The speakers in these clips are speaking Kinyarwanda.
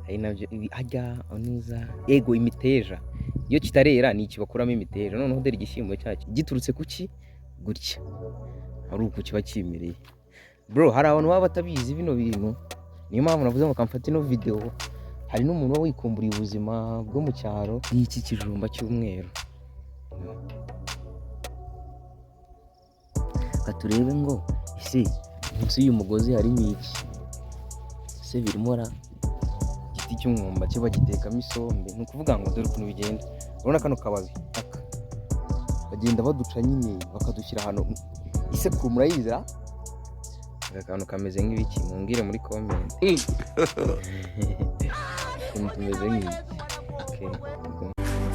Ari nabyo harya anuza yego imiteja, iyo kitarera ni iki bakuramo imiteja. Noneho dore igishyimbo cyacyo giturutse kuki gutya, ari uku kiba kimereye. Bro, hari abantu baba batabizi bino bintu, niyo mpamvu navuze ngo kamfate ino video. Hari n'umuntu uba wikumburiye ubuzima bwo mu cyaro. N'iki kijumba cy'umweru, reka turebe ngo ese munsi y'uyu mugozi harimo iki? Ese birimo ra? Igiti cy'umwumbati bagitekamo isombe. Ni ukuvuga ngo dore ukuntu bigenda. Urabona kano kababi aka bagenda baduca nyine bakadushyira ahantu. Isekuru murayizi ra? Aka kantu kameze nk'ibiki? Mumbwire muri comment ukuntu tumeze nk'iki. Okay.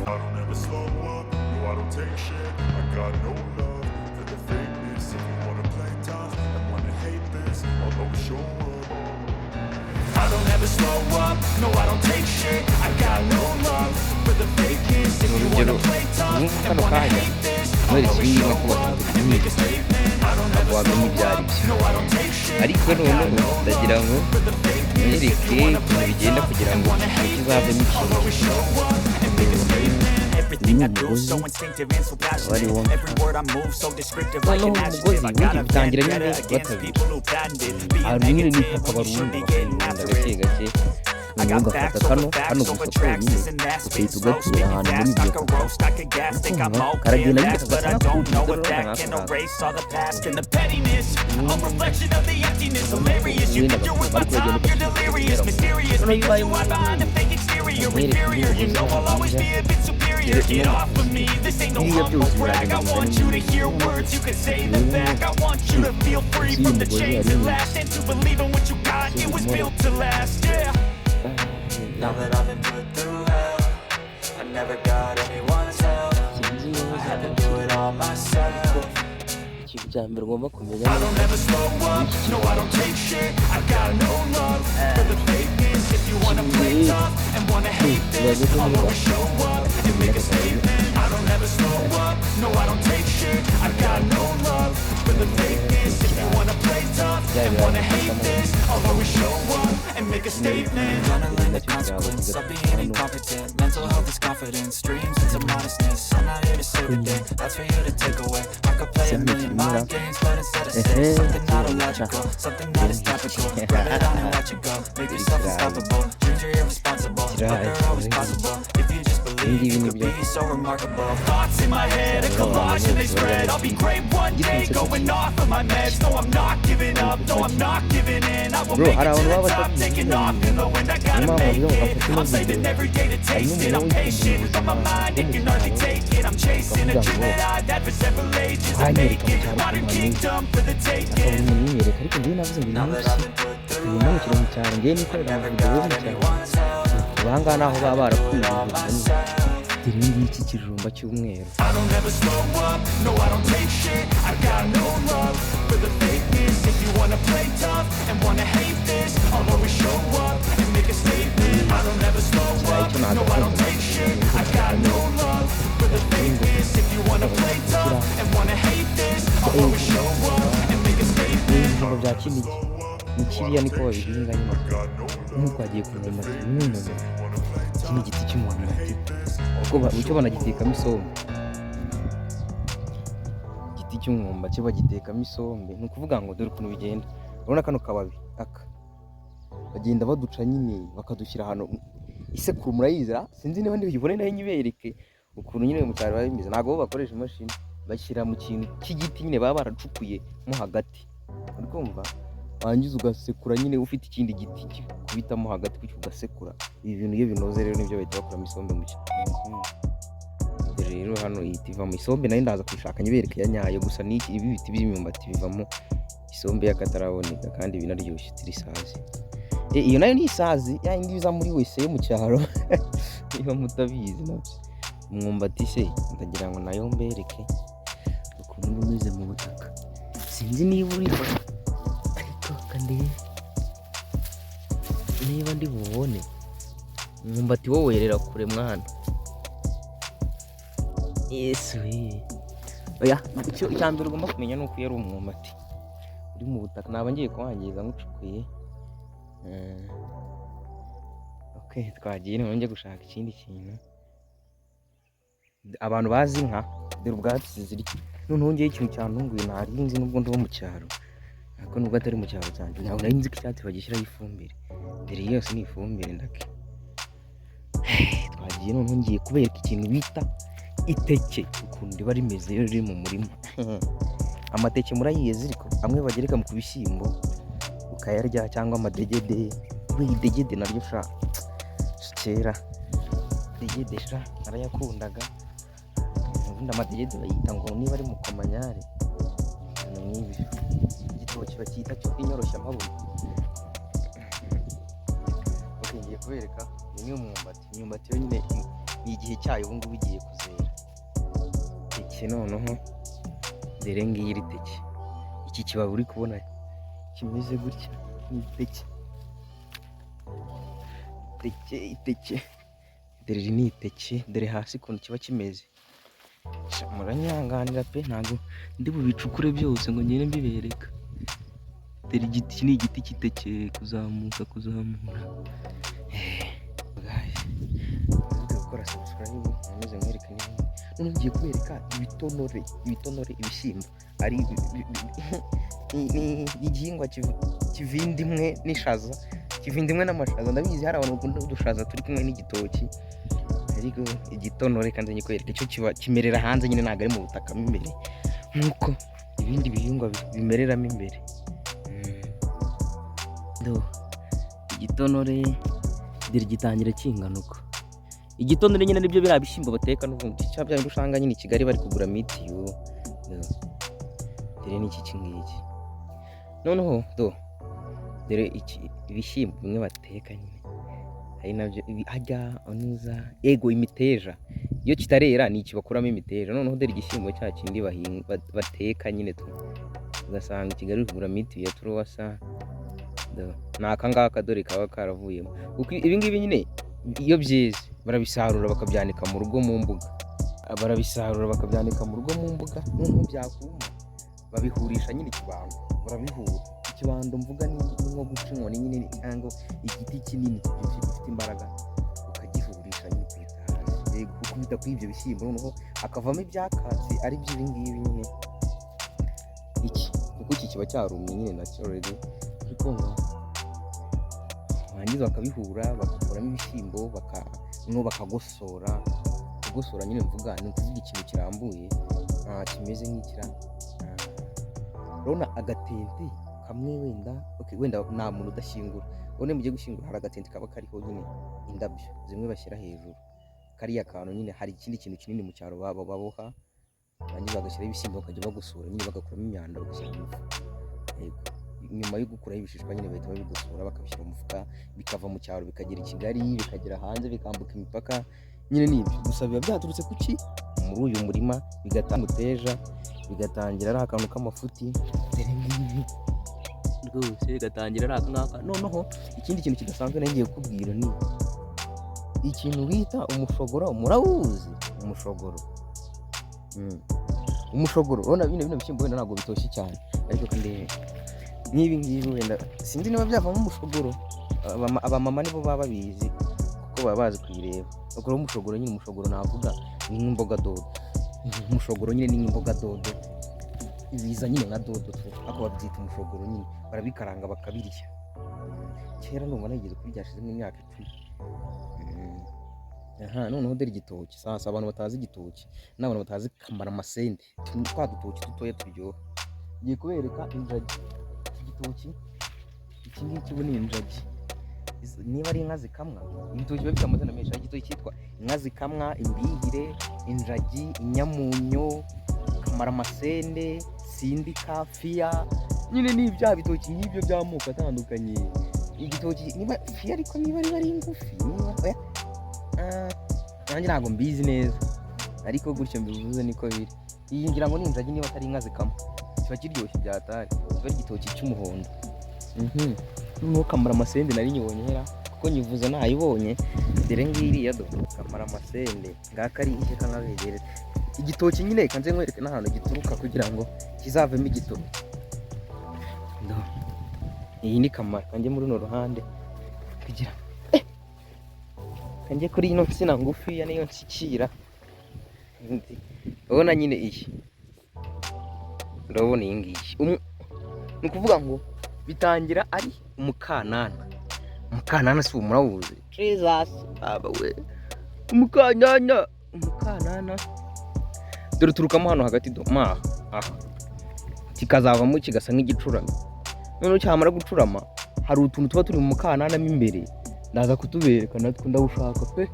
I don't ever slow up, no, I don't take shit. I got no love for the fakeness. If you wanna play tough and wanna hate this, I'll always show up. I don't ever slow up, no, I don't take shit. I got no love for the fakeness. If you wanna Urugero play tough nk'ubu and kano wanna kanya hate this, I'll nkweretse always ibi ngibi show nkakubaza up ngo and make a statement. I don't ntabwo ever wamenya slow ibyo ari up, byo. no, I don't take shit. Ariko I got noneho no ndagira love ngo for the fakeness. If mwereke you wanna ukuntu play bigenda tough kugira and ngo wanna ikintu hate kizavemo this, I'll ikintu. always show up and make a statement. Everything I do Umugozi so instinctive and so wariwo passionate. Every word I move so descriptive like noneho an umugozi adjective. I ubundi got a bitangira nyine vendetta against batabiri people who patented being ahantu nyine ni negative itaka when you should barunda be getting bakayirunda after gake it. gake. I Noneho got ugafata facts kano over kano facts gusa over konyine tracks, this and that, spitting ugahita slow, ugatera speaking ahantu muri fast, iryo I could taka. roast, I could gas, think I'm Ukumva okay karagenda at nyine that, but kagasa I don't know nk'akubise if urabona that nk'ako can ngako. Erase all the past and the pettiness. A reflection of the emptiness, hilarious. You wenda think you're worth my bari kuragenda time, you're ugashyira delirious, kugeramo. Mysterious, Noneho iyo because ubaye you hide behind a fake exterior, nkwereke inferior. uburyo You know I'll always umugozi be a bit superior. dore Get ino off of me, this ain't no biriya humble byose brag. biragenda I bingana want you to hear words, you can say them back. I want you to feel free munsi y'uyu from the mugozi chains harimo at last and to believe in what you got. ese It was birimo built to last, yeah. Now that I've been put through hell, I never got anyone's help. Sinzi I neza had to do it all myself. Ikintu cya mbere ugomba kumenya I ni don't ever slow up, no, I don't take shit. I got no love for the fakeness. If you wanna play tough and wanna hate this, I'll always show up and make a statement. I don't ever slow up, no, I don't take shit. I got no love for the fakeness. If you wanna play tough and wanna hate this, I'll always show up and make a statement. Gonna learn the consequence of being incompetent. Mental health is confidence, dreams and some honestness. I'm not here to save the day, that's for you to take away. I could play a million mind games, but instead I say something not illogical, something that is topical. Rub it on and watch it go. Make yourself unstoppable. Dreams are irresponsible, but they're always possible. If you just believe, ibi you ngibi could nibyo be so remarkable. Thoughts in my head, a collage and they spread. I'll be great one day, going off of my meds. No, I'm not giving up, no, I'm not giving in. I will Bro, make hari it to abantu the baba top, batabizi taking bino off bintu. in the wind. I Niyo gotta mpamvu make bavuga ngo it. gafate ino I'm saving video. every day to Hari taste it. n'umuntu I'm uba patient, wikumbuye but my ubuzima mind, bwo it mu can hardly cyaro take it. I'm chasing a bakavuga dream ngo that I've had for several ages. I banyereka make mu it. cyaro Modern ukuntu hameze kingdom for the akabura taking. umuntu unyereka. Ariko njyewe navuze ngo uyu Now that munsi I've been put through nimanukire mu cyaro njyewe nikorera never amavideo yo got mu cyaro. anyone's help. Aha ngaha ni aho baba barakuye All ubuzima nyine. myself. Dore ibi ngiki ikijumba cy'umweru. I don't ever slow up, no, I don't take shit. I got no love for the fakeness. If you wanna play tough and wanna hate this, I'll always show up and make a statement. I don't ever slow Ikirayi up, cyo no, I nagakunze don't take shit. I got no love for the fakeness. If you wanna play tough and wanna hate this, I'll always show up and make a Ni statement. ibijumba bya Kinigi, ni kiriya niko babihinga nyine. Nk'uko hagiye ku myumbati, uyu ni umwumbati, iki ni igiti cy'umwumbati kuko icyo banagitekamo isombe. Igiti cy'umwumbati bagitekamo isombe. Ni ukuvuga ngo dore ukuntu bigenda. Urabona kano kababi aka bagenda baduca nyine bakadushyira ahantu. Isekuru murayizi ra? Sinzi niba ndibuyibone nayo nyibereke ukuntu nyine mu cyaro biba bimeze. Ntabwo bo bakoresha imashini, bashyira mu kintu cy'igiti nyine baba baracukuye mo hagati, uri kumva? Warangiza ugasekura nyine ufite ikindi giti gikubitamo hagati gutyo ugasekura. Ibi bintu iyo binoze rero nibyo bahita bakuramo isombe mu cyaro. Rero hano ihita ivamo isombe, nayo ndaza kuyishaka nyibereke ya nyayo. Gusa n'iki, ibi biti by'imyumbati bivamo isombe y'akataraboneka kandi binaryoshye itirisazi. Iyo nayo ni isazi ya yindi iza muri wese yo mu cyaro, niba mutabizi nabyo. Umwumbati se ndagira ngo nayo mbereke ukuntu uba umeze mu butaka. Sinzi niba uriho, ariko ndebe niba ndi bubone umwumbati wo werera kure mwana. Yesu we! Oya, icyo icya mbere ugomba kumenya ni uko iyo ari umwumbati uri mu butaka naba ngiye kuwangiza nkucukuye. Ok. Okay, twagiye noneho njye gushaka ikindi kintu. Abantu bazi inka, dore ubwatsi zirya. Noneho ngewe ikintu cyantunguye ntari nzi, nubwo ndi uwo mu cyaro, ariko nubwo atari mu cyaro cyanjye, ntabwo nari nzi ko icyatsi bagishyiraho ifumbire. Dore iyi yose ni ifumbire ndake. Twagiye, noneho ngiye kubereka ikintu bita iteke, ukuntu riba rimeze iyo riri mu murima. Amateke murayizi, ariko amwe bagereka ku bishyimbo ukayarya, cyangwa amadegede. We, idegede naryo sha, kera degede sha narayakundaga. Ubundi amadegede bayita ngo niba ari mukomanyare, ibintu nk'ibyo. Igitoki bacyita cyo inyoroshyamabuno. Okay, ngiye kubereka, iyi ni umwumbati. Imyumbati yo nyine ni igihe cyayo, ubu ngubu igiye kuzera. Teke noneho, dore ngiyi iri teke. Iki kibabi uri kubona kimeze gutya ni iteke. Iteke, iteke, dore iri ni iteke. Dore hasi ukuntu kiba kimeze. Sha, muranyihanganira pe, ntabwo ndi bubicukure byose ngo ngende mbibereka. Dore igiti, iki ni igiti cy'iteke, kuzamuka, kuzamura. Guys, mwibuke gukora subscribe, nkomeze mwereke n'ibindi. None ngiye kubereka ibitonore. Ibitonore, ibishyimbo ari ni igihingwa kivinda imwe n'ishaza, kivinda imwe n'amashaza. Ndabizi hari abantu bakunda udushaza turi kumwe n'igitoki, ariko igitonore kandi nyikwereka cyo kiba kimerera hanze nyine, ntabwo ari mu butaka mo imbere nk'uko ibindi bihingwa bimereramo imbere. Do igitonore, dore gitangira kingana uko. Igitonore nyine nibyo biriya bishyimbo bateka n'ubundi, cya bya bindi usanga nyine i Kigali bari kugura mitiyu. Dore n'iki, iki ngiki noneho, do dore iki, ibishyimbo bimwe bateka nyine, ari nabyo harya onuza ego imiteja. Iyo kitarera ni iki bakuramo imiteja. Noneho dore igishyimbo cya kindi bateka nyine tu, ugasanga i Kigali uri kugura mitiyu ya turuwasa. Ni aka ngaka, dore kaba karavuyemo. Kuko ibi ngibi nyine iyo byeze barabisarura bakabyanika mu rugo mu mbuga. Barabisarura bakabyanika mu rugo mu mbuga, noneho byakuma babihurisha nyine ikibando. Barabihura ikibando, mvuga ni nko guca inkoni nyine, cyangwa igiti kinini kibyibushye gifite imbaraga, ukagihurisha nyine, ukubita hasi. Yego, ukubita kuri ibyo bishyimbo, noneho hakavamo ibyakatsi, ari byo ibi ngibi nyine. Iki kuko iki kiba cyarumye nyine nacyo already, uri kumva? Barangiza bakabihura, bagakuramo ibishyimbo, noneho bakagosora. Kugosora nyine mvuga ni ukuvuga ikintu kirambuye, kimeze nk'ikira, urabona agatente kamwe wenda. Okay, wenda nta muntu udashyingura. Ubone mugiye gushyingura, hari agatente kaba kariho nyine indabyo zimwe bashyira hejuru, kariya kantu nyine. Hari ikindi kintu kinini mu cyaro baboha, barangiza bagashyiraho ibishyimbo, bakajya bagosora nyine, bagakuramo imyanda, bagashyira mu mufuka. Yego, nyuma yo gukuraho ibishishwa nyine bahita babigosora, bakabishyira mu mufuka, bikava mu cyaro bikagera i Kigali, bikagera hanze, bikambuka imipaka nyine. Ni ibyo gusa biba byaturutse ku ki? Muri uyu murima. Bigatanga umuteja, bigatangira ari akantu k'amafuti. Dore ngibi rwose, bigatangira ari aka ngaka. Noneho ikindi kintu kidasanzwe nari ngiye kukubwira ni ikintu bita umushogoro. Murawuzi umushogoro? Umushogoro, urabona bino bishyimbo wenda ntabwo bitoshye cyane, ariko kandi nk'ibi ngibi wenda sinzi niba byavamo umushogoro. Abamama nibo baba babizi kuko baba bazi kuyireba, bakora umushogoro nyine. Umushogoro navuga ni nk'imboga dodo. Umushogoro nyine ni nk'imboga dodo, biza nyine nka dodo tu, ariko babyita umushogoro nyine. Barabikaranga bakabirya. Kera ndumva nigeze kubirya, hashize nk'imyaka 10. Aha noneho dore igitoki sasa. Abantu batazi igitoki n'abantu batazi kamaramasende, twa dutoki dutoya turyoha. Ngiye kubereka injagi. Iki gitoki, iki ngiki ubu ni injagi. Niba ari inka zikamwa, ibitoki biba bifite amazina menshi. Hari igitoki cyitwa inka zikamwa, imbihire, injagi, inyamunyo, kamaramasende, sindika, fiya. Nyine ni ibya bitoki nk'ibyo by'amoko atandukanye. Igitoki niba fiya, ariko niba ari ngufi, niba oya. Nanjye ntabwo mbizi neza, ariko gutyo mbivuze niko biri. Iyi ngira ngo ni injagi, niba atari inka zikamwa. Kiba kiryoshye byatari, kiba ari igitoki cy'umuhondo. Noneho kamaramasende nari nyibonye hera, kuko nyivuze nayibonye. Dore ngiriya, do kamaramasende ngaka ari ihe kankabegereza. Igitoki nyine reka nze nkwereke n'ahantu gituruka kugira ngo kizavemo igitoki. Do iyi ni kamara kanjye muri runo ruhande kugira. Kanjye kuri ino nsina ngufiya niyo nshyikira. Urabona nyine iyi, urabona iyi ngiyi. Ni ukuvuga ngo bitangira ari umukanana. Umukanana si uwo murawuzi? Jesus, baba we, umukanana, umukanana. Dore uturukamo hano hagati, do maha aha, kikazavamo kigasa nk'igicuramye. Noneho cyamara gucurama, hari utuntu tuba turi mu mukanana mo imbere, ndaza kutubereka natwo. Ndawushaka pe.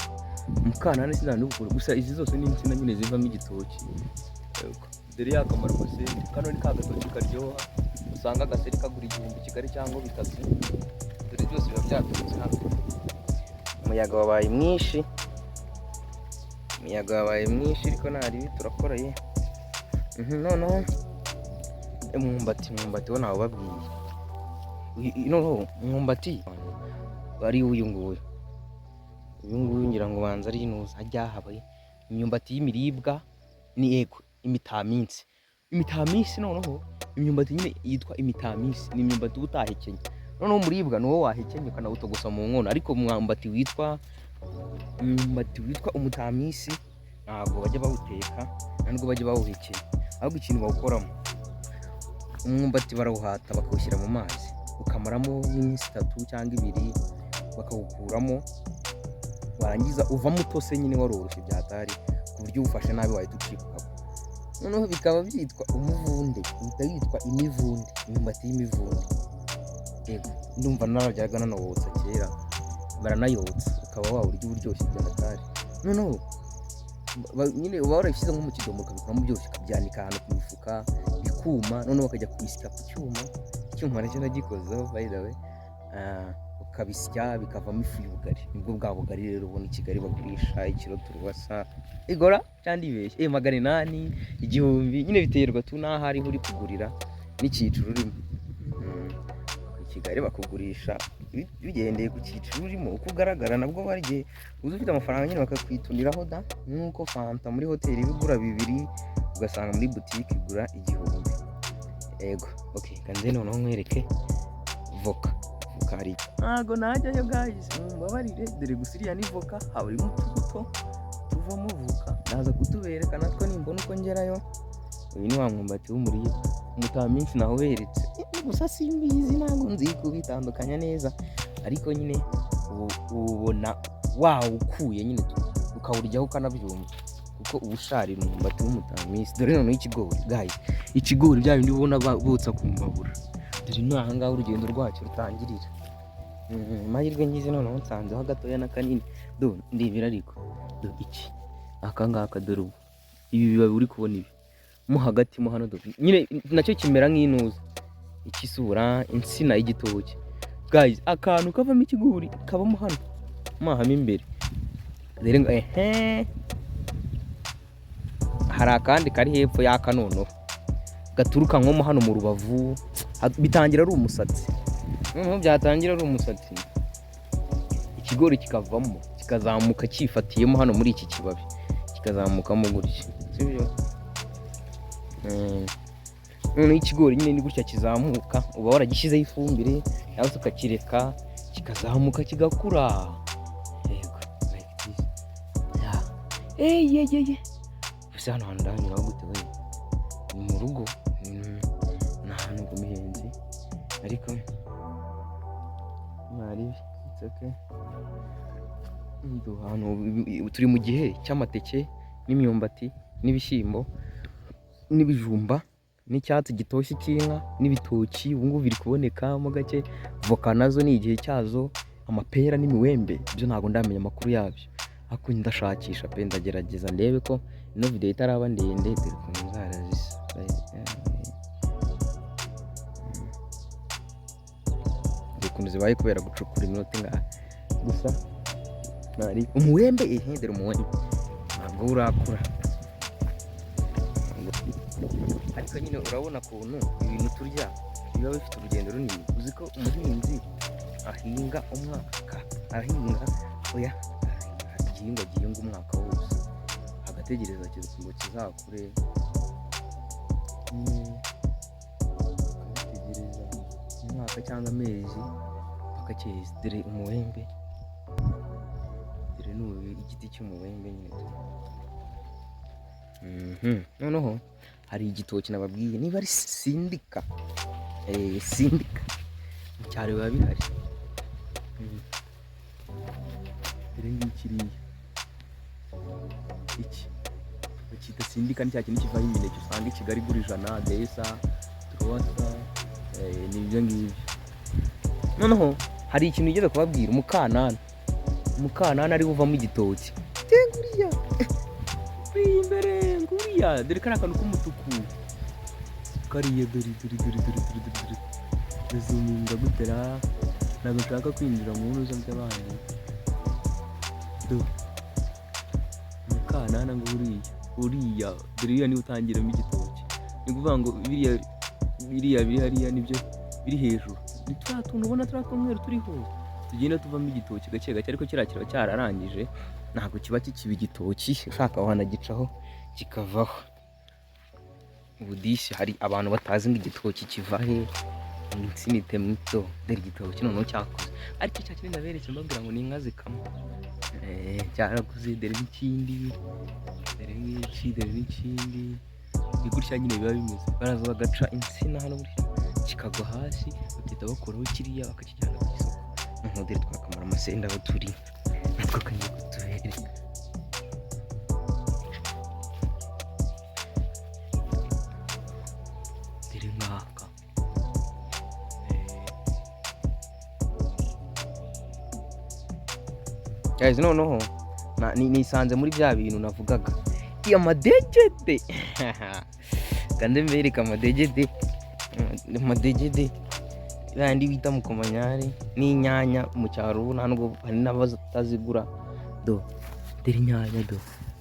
Umukanana sinanubukura. Gusa izi zose ni insina nyine zivamo igitoki. Yego. Dore ya kamaro gusa, kano ni ka gatoki karyoha, usanga agaseri kagura 1000 Kigali cyangwa 3000. Dore byose biba byaturutse hano. Umuyaga wabaye mwinshi, umuyaga wabaye mwinshi, ariko nta ribi, turakoreye. Noneho umwumbati, umwumbati wo ntawubabwiye. Noneho umwumbati ari uyu nguyu, uyu nguyu ngira ngo ubanza ari inuza hajya habaye imyumbati y'imiribwa, ni ego imitaminsi, imitaminsi. Noneho imyumbati nyine yitwa imitaminsi ni imyumbati uba utahekenye. Noneho umuribwa ni uwo wahekenye ukanawutogosa mu nkono, ariko umwumbati witwa umutamisi ntabwo bajya bawuteka, nta nubwo bajya bawuhekenya. Ahubwo ikintu bawukoramo, umwumbati barawuhata bakawushyira mu mazi, ukamaramo nk'iminsi 3 cyangwa 2, bakawukuramo. Warangiza uvamo utose nyine, waroroshye byatari, ku buryo uwufashe nabi wahita ucika ukagwa. Noneho bikaba byitwa umuvunde, uhita witwa imivunde, imyumbati y'imivunde. Yego, ndumva nararyaga, nanawotsa kera, baranayotsa ukaba wawurya uburyoshye byatari. Noneho nyine uba warabishyize nko mu kidomoro, ukabikuramo byose, ukabyanika ahantu ku mifuka bikuma, noneho bakajya kubisya ku cyuma. Icyuma nacyo nagikozeho, by the way. Ukabisya bikavamo ifu y'ubugari. Nibwo bwa bugari rero ubona i Kigali bagurisha ikiro turuwasa igora cyangwa ndibeshye, 800, 1000, nyine biterwa tu n'aho ariho uri kugurira n'icyiciro urimo. I Kigali bakugurisha bigendeye ku cyiciro urimo, uko ugaragara. Nabwo bari igihe uza ufite amafaranga nyine bakakwituniraho da, nk'uko fanta muri hoteli iba igura 2, ugasanga muri butike igura 1000. Yego, okay, kanze noneho nkwereke voka. Voka hari, ntago najyayo guys, mumbabarire. Dore gusa iriya ni voka, harimo utubuto tuvamo voka, ndaza kutubereka natwo nimbona uko ngerayo. Uyu ni wa mwumbati w'umuribwa, umutaminsi naho beretse. Gusa simbizi, ntabwo nzi kubitandukanya neza, ariko nyine ubona wawukuye nyine tu, ukawuryaho ukanabyumva, kuko uba usharira umwumbati w'umutaminsi. Dore noneho ikigori guys, ikigori bya bindi ubona botsa ku mbabura, dore ni aha ngaha urugendo rwacyo rutangirira. Amahirwe ngize, noneho nsanzeho gatoya na kanini. Do ndebera, ariko do iki aka ngaka, dore ubu ibi bibabi uri kubona ibi mo hagati mo hano, do nyine nacyo kimera nk'inuza ikisura insina y'igitoki guys. Akantu kavamo ikigori kabamo hano mo aha mo imbere. Dore ngo ehe, hari akandi kari hepfo y'aka, noneho gaturuka nko mo hano mu rubavu. Bitangira ari umusatsi, noneho byatangira ari umusatsi, ikigori kikavamo, kikazamuka cyifatiyemo hano muri iki kibabi, kikazamukamo gutya, sibyo? Noneho ikigori nyine ni gutya kizamuka, uba waragishyizeho ifumbire cyangwa se ukakireka kikazamuka kigakura. Yego, like this. Yeah. Eh, ye ye ye, gusa hano hantu ndahanyura gute we? Ni mu rugo, ni ahantu ku mihenzi, ariko mwari, it's okay. Ahantu turi mu gihe cy'amateke n'imyumbati n'ibishyimbo n'ibijumba n'icyatsi gitoshye cy'inka n'ibitoki, ubu ngubu biri kubonekamo gake. Voka nazo ni igihe cyazo, amapera n'imiwembe byo ntabwo ndamenya amakuru yabyo, ariko ndashakisha pe, ndagerageza ndebe ko ino video itaraba ndende. Dore ukuntu inzara zisa, dore ukuntu zibaye kubera gucukura iminota ingahe gusa. Nari umuwembe, ehe, dore umuwembe ntabwo urakura, ariko nyine urabona ukuntu ibintu turya biba bifite urugendo runini. Uzi ko umuhinzi ahinga umwaka, arahinga, oya, arahinga igihingwa gihingwa umwaka wose, agategereza ngo kizakure nyine, akabitegereza umwaka cyangwa amezi mpaka cyeze. Dore umuwembe, dore ni Igiti cy'umubembe nyine tu. Noneho hari igitoki nababwiye, niba ari sindika, sindika mu cyaro biba bihari. Dore ngiki iriya, iki bakita sindika, ni cya kintu kivaho imineke usanga i Kigali igura 100, desa turuwasa, ni ibyo ngibyo. Noneho hari ikintu nigeze kubabwira, umukanana. Umukanana ari uvamo igitoki. Nguriya uriya imbere, nguriya, dore kariya kantu k'umutuku kariya, dore dore dore dore dore dore dore, ndazuminga gutera, ntabwo nshaka kwinjira mu ntuza by'abandi. Do umukanana ngo uriya, uriya dore uriya niwe utangiramo igitoki. Ni ukuvuga ngo biriya biriya biri hariya nibyo biri hejuru, ni turiya tuntu ubona turiya tw'umweru turiho tugenda tuvamo igitoki gake gake, ariko kiriya kiba cyararangije, ntabwo kiba kikiba igitoki, ushaka wanagicaho kikavaho. Ubu disi hari abantu batazi ngo igitoki kiva he, insina itemwa ito. Dore igitoki noneho cyakuze, ariko cya kindi naberetse mbabwira ngo ni inka zikama, cyarakuze. Dore n'ikindi, dore ngiki, dore n'ikindi. Ni gutya nyine biba bimeze, baraza bagaca insina hano gutya, kikagwa hasi, bagahita bakuraho kiriya bakakijyana ku isoko. Noneho dore twakamara amasenda aho turi, natwo kagiye kutubereka. Dore ngaka. Guys, noneho nisanze muri bya bintu navugaga, iyo amadegede. Kandi mbereka amadegede, amadegede yandi bita mukomanyari n'inyanya mu cyaro, ubu nta nubwo hari n'abatazigura. Do dore inyanya, do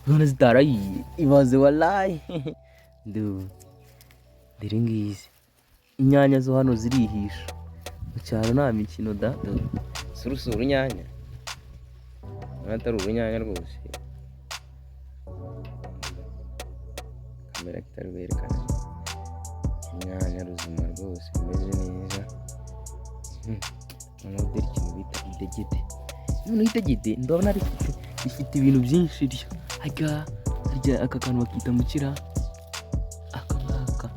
none zitarayiye, ibaze walayi. Do dore ngizi inyanya zo hano zirihisha mu cyaro, nta mikino da. Do si urunyanya, atari urunyanya rwose, kamera kitari kwerekana inyanya ruzima rwose rumeze neza. Noneho dore ikintu bita idegede. Noneho idegede ndabona rifite ibintu byinshi ryo harya harya aka kantu bakita mukira, aka ngaka,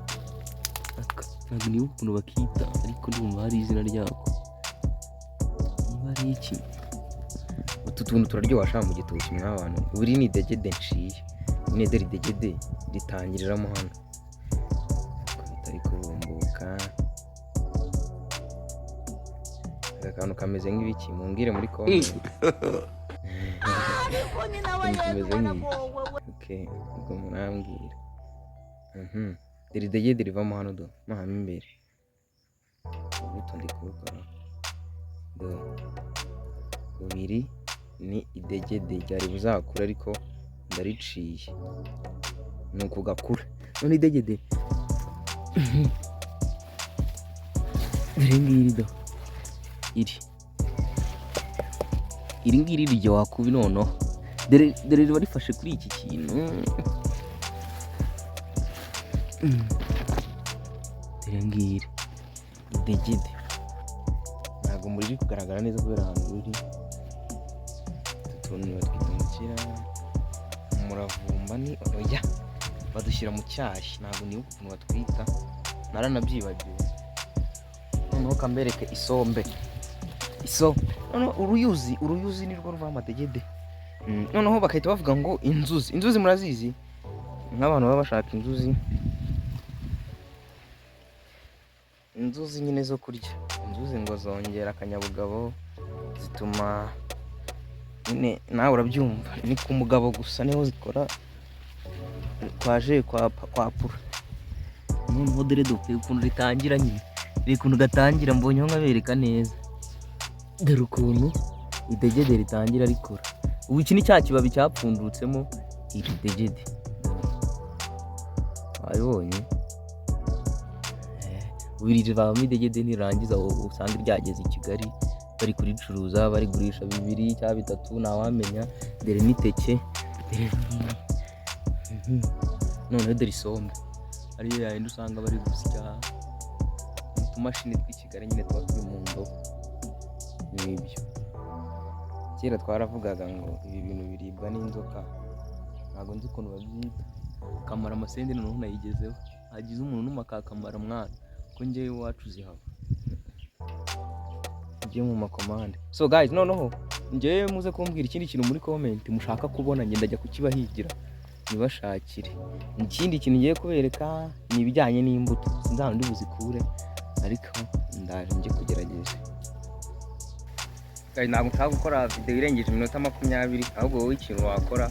aka ntabwo nibuka ukuntu bakita, ariko ndumva hari izina ryako, niba ari iki. Utu tuntu turaryoha sha mu gitoki mw'abantu. Buri ni idegede nciye nyine, dore idegede ritangiriramo hano, ko bitari kubumbuka. Aka kantu kameze nk'ibiki, mumbwire muri comment. Kameze nk'iki? Okay, ubwo murambwira. Dore idegede rivamo hano, do mo hano imbere, ubuto ndi kubukora. Do bubiri ni idegede ryari buzakura, ariko ndariciye, ni uku gakura. None idegede dore ngiri, do iri iri ngiri riryoha kubi. Noneho dore dore riba rifashe kuri iki kintu. Dore ngiri idegede, ntabwo muri kugaragara neza kubera ahantu ruri. Utu tuntu batwita mukira, umuravumba ni oya, badushyira mu cyayi, ntabwo nibuka ukuntu batwita, naranabyibagiwe. Noneho kambereke isombe, isombe. Noneho uruyuzi, uruyuzi nirwo ruvaho amadegede. Noneho bagahita bavuga ngo inzuzi, inzuzi murazizi nk'abantu baba bashaka inzuzi, inzuzi nyine zo kurya. Inzuzi ngo zongera akanyabugabo, zituma nyine nawe urabyumva, ni ku mugabo gusa niho zikora, kwaje kwa pura. Noneho dore dupfe ukuntu ritangira nyine, dore ukuntu gatangira, mbonyeho nkabereka neza. Dore ukuntu idegede ritangira rikura. Ubu iki ni cya kibabi cyapfundutsemo iri degede, wabibonye? Ubu iri rivamo idegede, nirangiza usanga ryageze i Kigali bari kuricuruza, barigurisha 2 cyangwa 3, ntawamenya. Dore n'iteke, dore noneho dore isombe, ariyo yayindi usanga bari gusya mu tumashini tw'i Kigali nyine tuba turi mu ndobo. Nibyo Kera twaravugaga ngo ibi bintu biribwa n'inzoka, ntabwo nzi ukuntu babyita. Kamara amasende noneho nayigezeho. Hagize umuntu n'uma kakamara mwana, ko njyewe iwacu zihaba. Njye mu makomande. So guys, noneho njyewe muze kumbwira ikindi kintu muri comment mushaka kubona, njye ndajya kukibahigira nibashakire. Ikindi kintu ngiye kubereka ni ibijyanye n'imbuto. Sinzi ahantu ndi buzikure, ariko ndaje njye kugerageza. Guys, ntabwo nshaka gukora video irengeje iminota 20, ahubwo wowe ikintu wakora,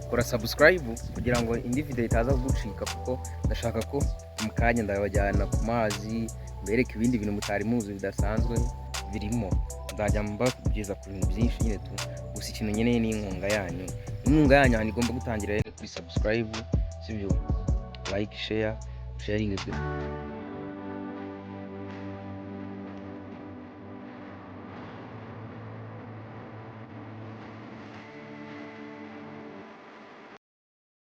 kora subscribe kugira ngo indi video itaza kugucika, kuko ndashaka ko mu kanya ndabajyana ku mazi, mbereke ibindi bintu mutari muzi bidasanzwe birimo. Nzajya mbabwiza ku bintu byinshi nyine tu. Gusa ikintu nkeneye ni inkunga yanyu. Inkunga yanyu ahantu igomba gutangira rero kuri subscribe, sibyo? Like, share, sharing.